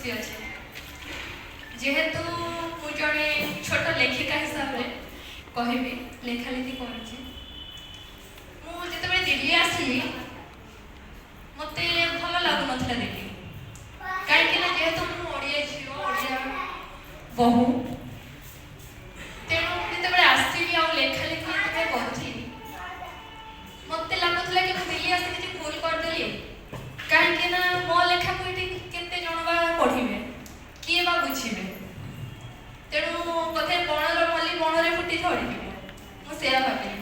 ଖୁସି ଅଛି। ଯେହେତୁ ମୁଁ ଜଣେ ଛୋଟ ଲେଖିକା ହିସାବରେ କହିବି, ଲେଖାଲେଖି କରୁଛି। ମୁଁ ଯେତେବେଳେ ଦିଲ୍ଲୀ ଆସିଲି, ମୋତେ ଭଲ ଲାଗୁନଥିଲା ଦିଲ୍ଲୀ। କାହିଁକି ନା ଯେହେତୁ ମୁଁ ଓଡ଼ିଆ ଝିଅ, ଓଡ଼ିଆ ବୋହୂ, ତେଣୁ ମୁଁ ଯେତେବେଳେ ଆସିଲି ଆଉ ଲେଖାଲେଖି ଯେତେବେଳେ କରୁଥିଲି, ମୋତେ ଲାଗୁଥିଲା କି ମୁଁ ଦିଲ୍ଲୀ ଆସି କିଛି ଭୁଲ କରିଦେଲି। କାହିଁକି ନା ମୋ ଲେଖାକୁ ଏଠି କେତେ ଜଣ ବା ପଢ଼ିବେ, କିଏ ବା ବୁଝିବେ? ତେଣୁ ବୋଧେ ବଣର ମଲ୍ଲି ବଣରେ ଫୁଟି ଝଡ଼ିଯିବ, ମୁଁ ସେୟା ଭାବିଲି।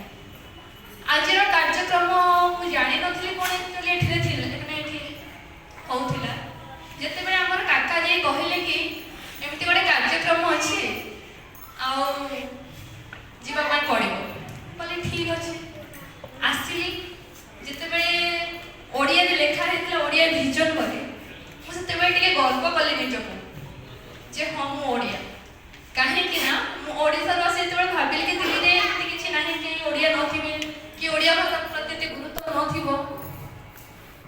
ଆଜିର କାର୍ଯ୍ୟକ୍ରମ ମୁଁ ଜାଣିନଥିଲି କ'ଣ ଆକ୍ଚୁଆଲି ଏଠିରେ ଥିଲା, ମାନେ ଏଠି ହଉଥିଲା। ଯେତେବେଳେ ଆମର କାକା ଯାଇ କହିଲେ କି ଏମିତି ଗୋଟେ କାର୍ଯ୍ୟକ୍ରମ ଅଛି ଆଉ ଯିବା ପାଇଁ ପଡ଼ିବ, କହିଲି ଠିକ୍ ଅଛି। ଆସିଲି। ଯେତେବେଳେ ଓଡ଼ିଆରେ ଲେଖା ହେଇଥିଲା ଓଡ଼ିଆ ଭିଜନ ବୋଲି, ମୁଁ ସେତେବେଳେ ଟିକେ ଗର୍ବ କଲି ନିଜକୁ ଯେ ହଁ, ମୁଁ ଓଡ଼ିଆ। କାହିଁକି ନା ମୁଁ ଓଡ଼ିଶାରୁ ଆସି ଯେତେବେଳେ ଭାବିଲି କି ଦିଲ୍ଲୀରେ ଏମିତି କିଛି ନାହିଁ, କେହି ଓଡ଼ିଆ ନଥିବେ କି ଓଡ଼ିଆ ଭାଷା ପ୍ରତି ଏତେ ଗୁରୁତ୍ୱ ନଥିବ,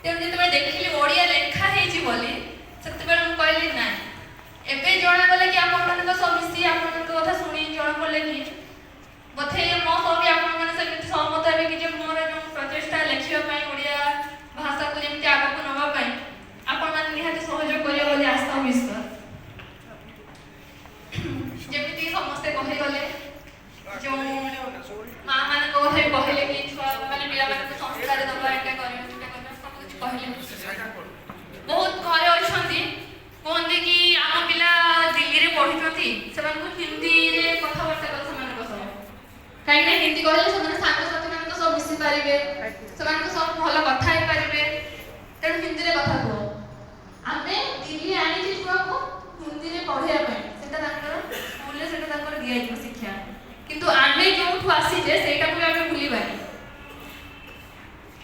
ତେଣୁ ଯେତେବେଳେ ଦେଖିଲି ଓଡ଼ିଆ ଲେଖା ହେଇଛି ବୋଲି, ସେତେବେଳେ ମୁଁ କହିଲି ନାଇଁ। ଏବେ ଜଣାଗଲା କି ଆପଣମାନଙ୍କ ସହ ମିଶି, ଆପଣମାନଙ୍କ କଥା ଶୁଣି ଜଣାପଡ଼ିଲେ କି ବୋଧେ ମୋ ସହ ବି ଆପଣମାନେ ସେମିତି ସହମତ ହେବେ କି ଯେ ମୋର ଯେଉଁ ପ୍ରଚେଷ୍ଟା ଲେଖିବା ପାଇଁ, ଓଡ଼ିଆ ଭାଷାକୁ ଯେମିତି ଆଗକୁ ନେବା ପାଇଁ, ଆପଣମାନେ ନିହାତି ସହଯୋଗ କରିବେ ବୋଲି ଆଶା ଓ ବିଶ୍ୱାସ। ଯେମିତି ସମସ୍ତେ କହିଗଲେ, ଯେଉଁ ମା ମାନଙ୍କ କଥା ବି କହିଲେ କି ଛୁଆ ମାନେ ପିଲାମାନଙ୍କୁ ସଂସ୍କାର ଦେବା, ଏଇଟା କରିବା, ସେଟା କରିବା, ସବୁ କିଛି କହିଲେ। ବହୁତ ଘରେ ଅଛନ୍ତି, କୁହନ୍ତି କି ଆମ ପିଲା ଦିଲ୍ଲୀରେ ପଢୁଛନ୍ତି, ସେମାନଙ୍କୁ ହିନ୍ଦୀରେ କଥାବାର୍ତ୍ତା କର ସେମାନଙ୍କ ସହ। କାହିଁକି ନା ହିନ୍ଦୀ କହିଲେ ସେମାନେ ସାଙ୍ଗସାଥି ମାନଙ୍କ ସହ ମିଶି ପାରିବେ, ସେମାନଙ୍କ ସହ ଭଲ କଥା ହେଇପାରିବେ, ତେଣୁ ହିନ୍ଦୀରେ କଥା କୁହ। ଆମେ ଦିଲ୍ଲୀ ଆଣିଛେ ଛୁଆକୁ ହିନ୍ଦୀରେ ପଢେଇବା ପାଇଁ, ସେଟା ତାଙ୍କର ସ୍କୁଲରେ ସେଟା ତାଙ୍କର ଦିଆଯିବ ଶିକ୍ଷା। କିନ୍ତୁ ଆମେ ଯୋଉଠୁ ଆସିଛେ, ସେଇଟାକୁ ବି ଆମେ ଭୁଲିବାନି।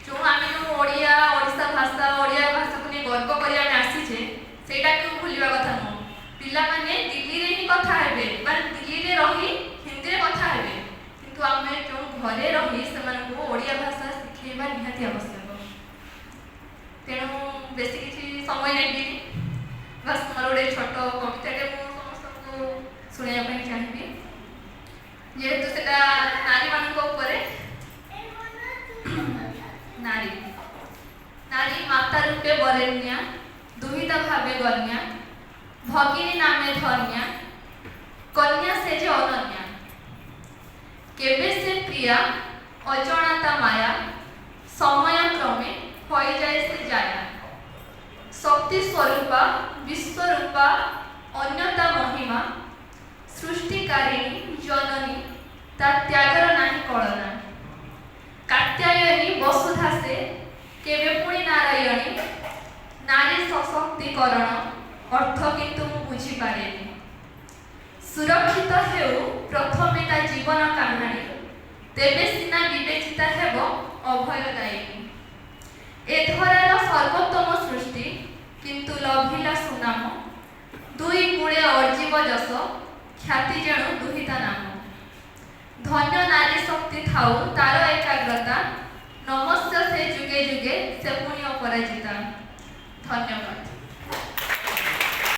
ଯୋଉ ଆମେ ଯୋଉ ଓଡ଼ିଆ, ଓଡ଼ିଶା ଭାଷା, ଓଡ଼ିଆ ଭାଷାକୁ ନେଇ ଗର୍ବ କରି ଆମେ ଆସିଛେ, ସେଇଟାକୁ ଭୁଲିବା କଥା ନୁହଁ। ପିଲାମାନେ ଦିଲ୍ଲୀରେ ହିଁ କଥା ହେବେ ବା ଦିଲ୍ଲୀରେ ରହି ହିନ୍ଦୀରେ କଥା ହେବେ, କିନ୍ତୁ ଆମେ ଯୋଉ ଘରେ ରହି ସେମାନଙ୍କୁ ଓଡ଼ିଆ ଭାଷା ଶିଖେଇବା ନିହାତି ଆବଶ୍ୟକ। ତେଣୁ ବେଶୀ କିଛି ସମୟ ନେବିନି। ବାସ୍, ମୋର ଗୋଟେ ଛୋଟ କବିତାଟେ ମୁଁ ସମସ୍ତଙ୍କୁ ଶୁଣାଇବା ପାଇଁ ଚାହିଁବି, ଯେହେତୁ ସେଟା ନାରୀମାନଙ୍କ ଉପରେ। ନାରୀ। ନାରୀ ମାତା ରୂପେ ବରେଣ୍ୟା, ଦୁହିତା ଭାବେ ଗଣ୍ୟା, ଭଗିନୀ ନାମେ ଧନ୍ୟା, କନ୍ୟା ସେ ଯେ ଅନନ୍ୟା। କେବେ ସେ ପ୍ରିୟା, ଅଜଣା ତା ମାୟା, ସମୟ କ୍ରମେ ହୋଇଯାଏ ସେ ଜାୟା। ଶକ୍ତି ସ୍ୱରୂପା, ବିଶ୍ୱରୂପା, ଅନ୍ୟତା ମହିମା, ସୃଷ୍ଟିକାରିଣୀ ଜନନୀ, ତା ତ୍ୟାଗର ନାହିଁ କଳନା। କାତ୍ୟାୟନୀ ବସୁଧା ସେ କେବେ ପୁଣି ନାରାୟଣୀ। ନାରୀ ସଶକ୍ତିକରଣ ଅର୍ଥ କିନ୍ତୁ ମୁଁ ବୁଝିପାରେନି। ସୁରକ୍ଷିତ ହେଉ ପ୍ରଥମେ ତା ଜୀବନ କାହାଣୀ, ତେବେ ସିନା ବିବେଚିତା ହେବ ଅଭୟଦାୟିନୀ। ଏ ଧରାର ସର୍ବୋତ୍ତମ ସୃଷ୍ଟି କିନ୍ତୁ ଲଭିଲା ସୁନାମ, ଦୁଇ କୂଳେ ଅର୍ଜିବ ଯଶ ଖ୍ୟାତି ଯେଣୁ ଦୁହିତା ନାମ। ଧନ୍ୟ ନାରୀ ଶକ୍ତି, ଥାଉ ତାର ଏକାଗ୍ରତା, ନମସ୍ୟ ସେ ଯୁଗେ ଯୁଗେ, ସେ ପୁଣି ଅପରାଜିତା। ଧନ୍ୟବାଦ।